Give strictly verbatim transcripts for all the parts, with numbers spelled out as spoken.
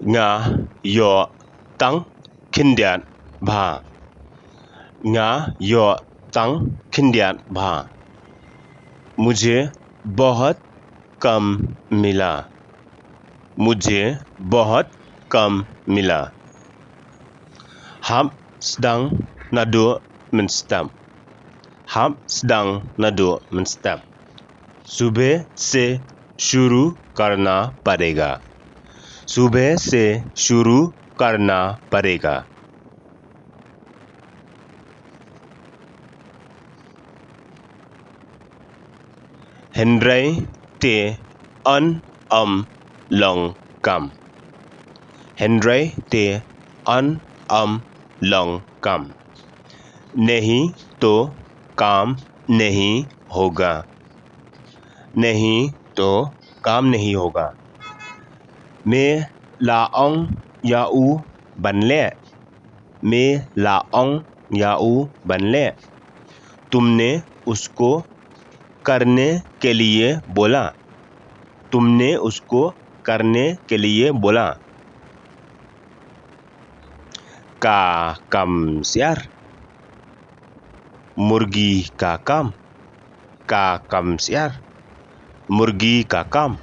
Nga ïoh tang khyndiat bha. Nga ïoh tang khyndiat bha. मुझे बहुत कम मिला। मुझे बहुत कम मिला। Hap sdang naduh mynstep. Hap sdang naduh mynstep. सुबह से शुरू करना पड़ेगा। सुबह से शुरू करना पड़ेगा। Hynrei te yn ym long kam. Hynrei te yn ym long kam. नहीं तो काम नहीं होगा। नहीं तो काम नहीं होगा। Me la ong ïa u ban leh. Me la ong ïa u ban leh. तुमने उसको करने के लिए बोला। तुमने उसको करने के लिए बोला। Ka kam syiar. मुर्गी का काम। Ka kam syiar. मुर्गी का काम।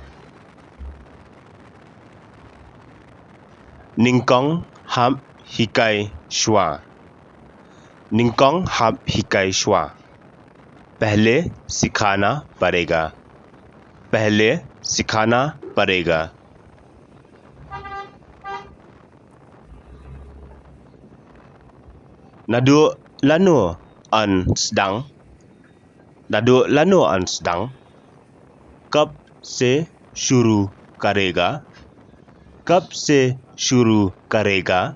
Nyngkong hap hikai shuwa. Nyngkong hap hikai shuwa. पहले सिखाना पड़ेगा। पहले सिखाना पड़ेगा। Naduh lano yn sdang? Naduh lano yn sdang? कब से शुरू करेगा? कब से शुरू करेगा?